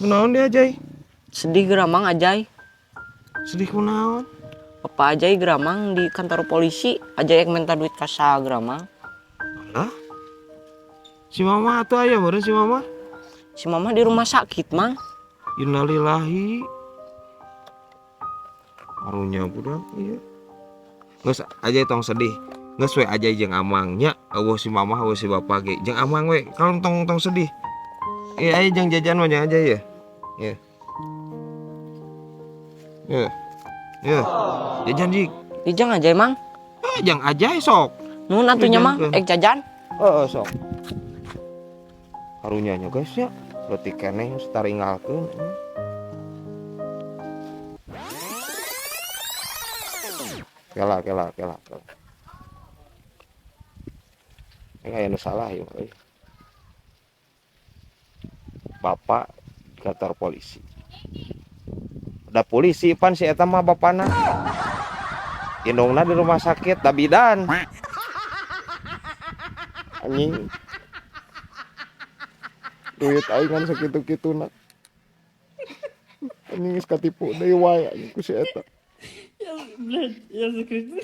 Kunaon dia, Jay? Sedih geura, Mang, Ajay. Sedih kunaon? Bapak Ajay geura, Mang, di kantor polisi. Ajay yang minta duit ka saha geura, Mang? Lah? Si mama atuh aya meureun si mama? Si mama di rumah sakit, Mang. Innalillahi. Karunya budak ieu. Geus, Ajay tong sedih. Geus we Ajay jeung Amang nya, euweuh si mama euweuh si bapak ge. Jeung Amang we, kalem tong tong sedih. Iya, ayo jeung jajan mah jeung Ajay ya. Iya. Ya. Ya. Jajan jik. Dijang Ajay, Mang. Eh, jang Ajay sok. Nuhun atuh nya, Mang. Jajankeun. Ek jajan. Heeh, sok. Karunya nya guys ya. Leutik keneh geus taringgalkeun. Kela kela kela kela. Ini aya nu salah ieu euy. Bapak di kantor polisi. Da polisi pan si eta mah bapana. Indungna di rumah sakit da bidan. Anjing. Duit aing kan sakitu-kituna. Anjing geus katipu deui wae anjing ku si eta. Блядь, я закричу.